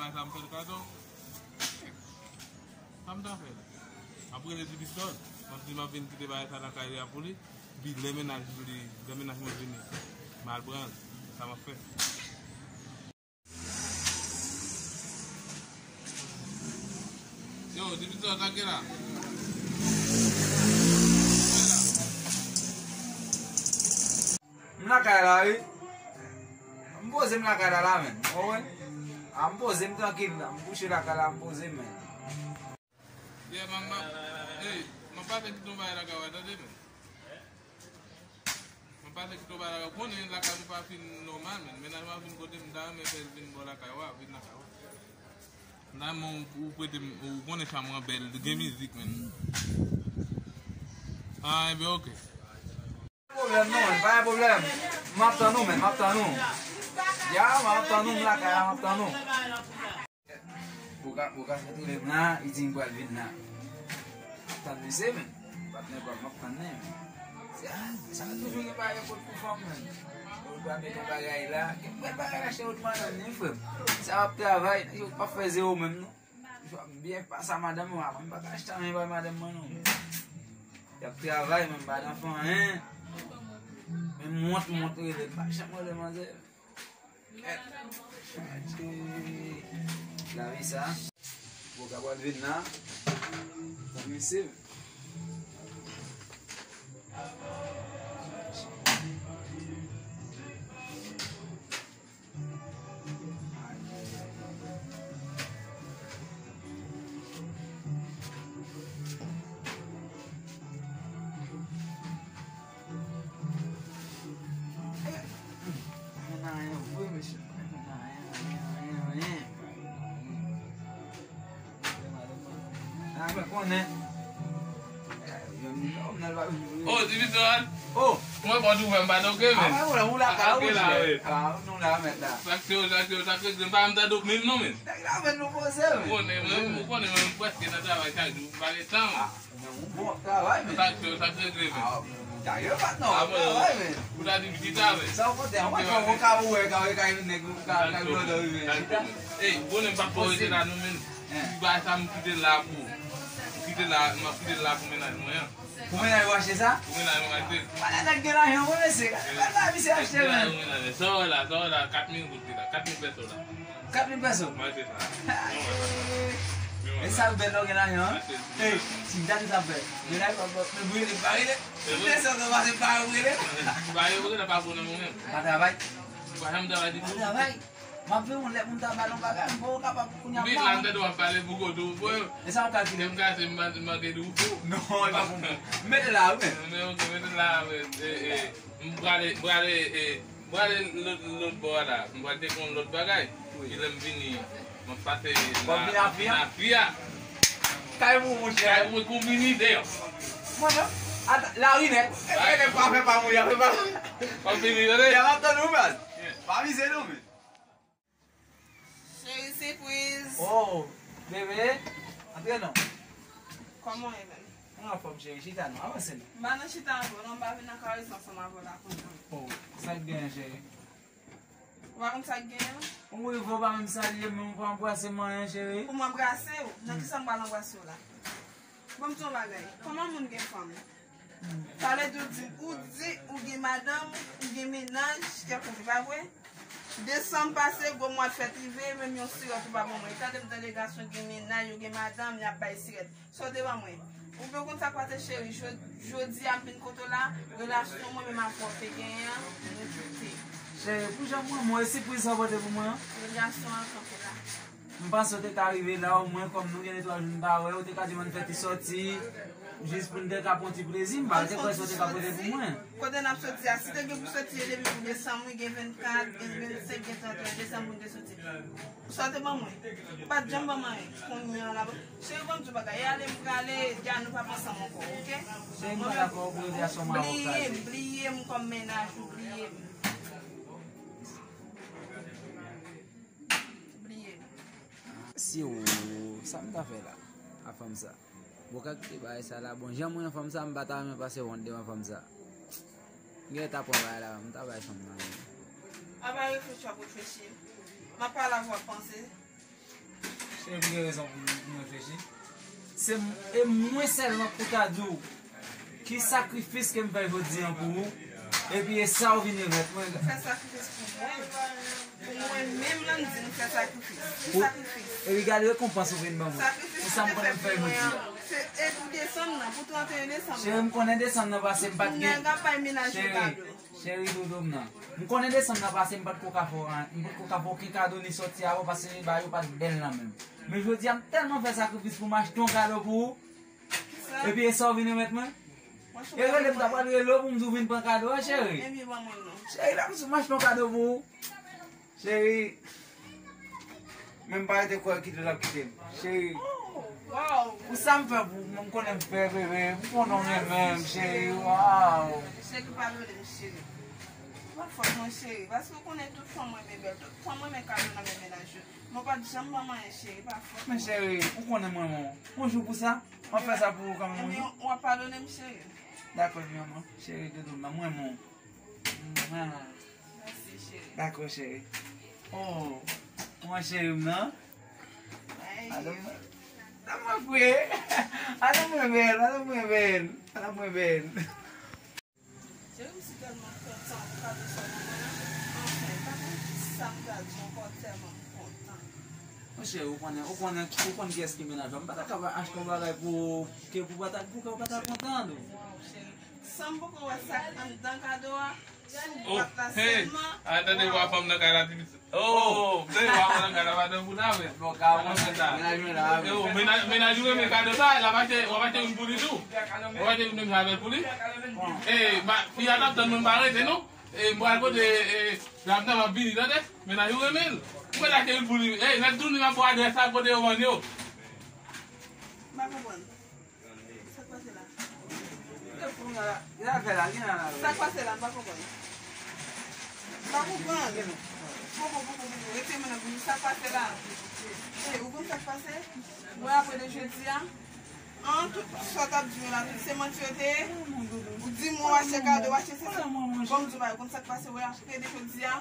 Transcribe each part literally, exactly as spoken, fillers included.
Sa m fè l kado. Sa m ta fè l? M ap rele Ti Pistòl. M ap di m ap vin kite bagay sa lakay li a pou li. Epi lè mennaj li, lè mennaj mwen vini, m al pran l. Sa m ap fè. Yo, Ti Pistòl, sa k gen la? M lakay la, wi. M poze m lakay la, la, menn. Ou konprann? A, m poze m trankil la. M kouche lakay la, m poze m, menn. Yeah, man, man. Hey, man pase kite yon bagay lakay ou a, tande, menn. Man pase kite yon bagay lakay ou. Konnen lakay nou pa fin nòmal, menn. Mennaj mwen vin kote m, m ta renmen fè l vin bò lakay ou a, vin lakay ou a. M ta renmen ou, ou prete m, ou konnen chanm mwen bèl, gen mizik, menn. Ah, enben, oke. Pwoblèm non, menn, pa gen pwoblèm. M ap tann ou, menn, m ap tann ou. Ya, m ap tann ou, m lakay la, m ap tann ou. Boka, Boka fè tounen m la, li di m pral vin la. M ap tann misye, menn. Patnè pa m, m ap tann li, menn. Sa, sa toujou gen bagay kot pou fanm, menn. Ou pral met yon bagay la, gen bèl bagay la, cheri, ou t madanm ni, frè m. Sa w ap travay, yo p ap fè zewo menm, non. Jwa m byen pase a madanm mwen, mwen m pa ka achte anyen bay madanm mwen non. Y ap travay, men m pa nan fanyen. Men m wont, m wont rele, m pa janm rele manzè. Kèt. Chaje. Lavi sa. Boka pral vin la. Zanmi se. Konnen. Oh, Ti Pistòl. Oh. Mwen bon, ou fè m pa toke, men. Ah, mwen, ou la, ka, ou la, men. Ah, nou la, men, la. Sa k te yo, sa k te yo, sa k te yo, pa m tande w menm non, men. Nèg la, men, nou poze, men. Ou konnen, mwen, ou konnen, mwen, m prèske nan travay chak jou, m pa gen tan, men. Ah, men, ou bon travay, men. Sa k te yo, sa k te yo, men. Ah, ta yo, pa, non, travay, men. Ou ta di m chita, men. Sa, ou kontan, mwen, fò, ou ka, ou wè, ka, ka, yon nèg, ka, ka, yon lòt, rive. Ey, bon, m pa t fò rete la, non, men. Ti bagay sa, m kite l la pou, m kite l la, m ap kite l la pou mennaj mwen an. Pou mennaj ou achte sa? Pou mennaj mwen achte. Pale nèg gen lajan, wi, mesye. Gade bagay misye achte, men. Sa w wè la, sa w wè la, kat mil goud li la, kat mil pèso la. Kat mil pèso? Mwen achte sa. E sa l bèl lè w gen lajan, an? Ey, si m ta di sa bèl. Mennaj ou ap, men brile, pa rele. Desann nan pase pa rele. Pa rele, pa bon nan mwen menm. Pa travay. Pa janm travay ditou. Pa travay. M ap vin yon lè pou m ta ba l yon bagay, m poko kapab kounye a. Vin la, m tande w ap pale pou kote w, bro. E sa w kalkile? M kalkile, m mande, m mande w pou. Non, e pa pou mwen. M mete la, wi, men. Men, ok, mete la, men. E, e, m prale, m prale, e, m prale lòt, lòt bò a la. M pral te kon lòt bagay. Wi. Pi lè m vini, m ap pase la, vin a fi a. Kay pou mwen, chè. Kay pou mwen, pou vini deyò. Mwen menm, ata, lari nèt. E, e, pa fè pa mwen, fè pa. W ap vini, tande? Y ap tann ou, baz. Pa mize non, men. Cheri sipriz. Oh, bebe, antre non. Kòman w ye menm? Mwen anfòm cheri, chita non, avanse non. M pa nan chita ankò non, m pa vin nan karezon ansanm avè w la kounye a. Oh, sa k genyen cheri? Ou pa konn sa k genyen? Ou rive ou pa menm salye m, ou pa anbrase m anyen cheri. Pou m anbrase w? Nan kisa m pral anbrase w la? Ban m di w yon bagay, kòman moun gen fanm? Talè tou di, ou di ou gen madanm, ou gen mennaj, kèk moun, pa vre? Desanm pase, gwo mwa fèt rive, menm yon sirèt ou pa ban mwen. Tande m tande gason gen mennaj, yo gen madanm, y ap bay sirèt. Sa w te ban mwen? Ou byen konn sa k pase cheri, jodi a m vin kote w la, relasyon mwen menm avè w te genyen an, nou kite. Cheri, pou jan mwen, mwen, e sipriz sa w pote pou mwen an? Relasyon an kanpe la. M panse w te ka rive la, omwen kòm nou gen de twa jou n pa wè, ou te ka di m ann fè ti sòti, jis pou n te ka pran ti plezi, m pa te kwè sa w te ka pote pou mwen. Kote n ap soti a, si te gen pou soti, e depi pou desanm, wi, gen vennkat, gen vennsenk, gen trannteyen desanm pou n te soti. Sa w te ban mwen? Ou pa t janm ban mwen anyen. Kounye a la, cheri, ban m di w bagay, e ale m prale, di a nou p ap ansanm ankò, oke? Cheri, m pa dakò pou relasyon m avè w kraze. Bliye m, bliye m kòm mennaj ou, bliye m. Bliye. Si w, sa m ta fè la, a fanm sa. Bon, ka kite bagay sa la. Bon, jan mwen yon fanm sa, m pa ta renmen pase wont devan fanm sa. M genlè ta pran bagay la, m ta bay fanm nan. A pa reflechi w ap reflechi. M ap pale avè w, w ap panse. Epi gen rezon pou m, pou m reflechi. Se m, e mwen sèlman k pou ta di w ki sakrifis ke m fè jodi a pou ou, epi e sa w vin remèt mwen. Fè sakrifis pou mwen. Pou mwen menm, Landy, m fè sakrifis. Ki Pou, sakrifis? Epi gade rekonpans ou vin ban mwen. Sakrifis pou sa m konnen m fè jodi a. Se, e pou desanm nan, pou trannteyen desanm nan. Cheri, m konnen desanm nan pase, m pa t gen. Nèg ap bay mennaj yo kado. Cheri, doudou m nan. M konnen desanm nan pase, m pa t ko ka fè w an, m pa t ko ka fè w okenn kado ni sòti avè w, paske ba yo pa t bèl nan men m. Men jodi a, m tèlman fè sakrifis pou m achte yon kado pou ou. Kisa? Epi e sa w vin remèt mwen? E rele m ta pral rele w pou m di w vin pran kado a, cheri. Ebyen, ban mwen non. Cheri, la m sou m achte yon kado pou ou. Cheri, men m pa rete kwè kite l ap kite m. Cheri, oh, wow, pou sa m fè pou ou, m konnen m fè, bebe. M konnen w renmen m, cheri. Wow. Cheri, padone m, cheri. Pa fòt mwen, cheri, paske w konnen tout fanm renmen bèl, tout fanm renmen kado nan men mennaj yo. Mwen pa t janm ban m anyen, cheri, pa fòt mwen. Men cheri, ou konnen m renmen w. Yon jou pou sa, m ap fè sa pou ou kanmenm yon jou. Ebyen, w ap padone m, cheri. Dakò, mi amor. Cheri, doudou m nan, m renmen w. Mwa. Mèsi, cheri. Dakò, cheri. Oh, mwen cheri m nan. Ay. Adan mwen, adan mwen fre. Adan mwen bèl, adan mwen bèl, adan mwen bèl. Cheri, m si tèlman kontan pou kado sa w ban mwen an. Anfen, m pa konn kisa m ta di ankò, tèlman m kontan. Mon cheri, ou konnen, ou konnen, ou konn kiyès ki mennaj ou. M pa ta ka achte yon bagay pou, ke pou pa ta, pou ke ou pa ta kontan, non. Waw, cheri. San m poko wè sa k anndan kado a, sou bwat la sèlman. Atande, wa fanm nan kay la, ti pitit. Oh, men wa fanm nan kay la, madanm pou la, men. Bon, ka, mennaj mwen la, men. Yo, mennaj, mennaj ou renmen kado sa, l ap achte, w ap achte youn pou li tou. W ap achte youn menm jan avè l pou li. E, fi a t ap tann mwen, m pa rete, non. E, m pral pote, e, dam nan, m ap vini, tande. Mennaj ou renmen l. Ou mèt achte youn pou li. E, nèg tou, li m ap ba w adrès la, kote yo vann yo. M pa konprann. Sa k pase la? Sa k pase la? M pa konprann. M pa konprann. Poko, poko, poko. Rete mennaj mwen. Sa k pase la? E, ou konn sa k pase? Mwen apre de jodi a, an, tout sa w t ap di yo la, tout se manti yo te ye. Ou di mwen w achte kado, w achte sesi. Bon, m di w bagay, ou konn sa k pase? Wè, apre de jodi a,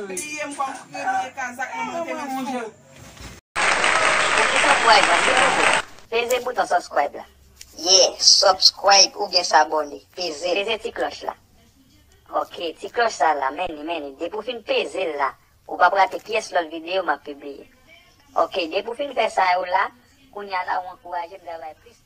bliye m kòm premye kazak nan mwen te nan sou. Poukisa w pa al nan site pou peze bouton subscribe la? Yeah, subscribe oubyen s'abonner. Peze l. Peze ti klòch la. Ok, ti klòch sa la, men li, men li. Depi w fin peze l la, ou p ap rate pyès lòt videyo m ap pibliye. Ok, depi w fin fè sa yo la, kounye a la, ou ankouraje m travay plis.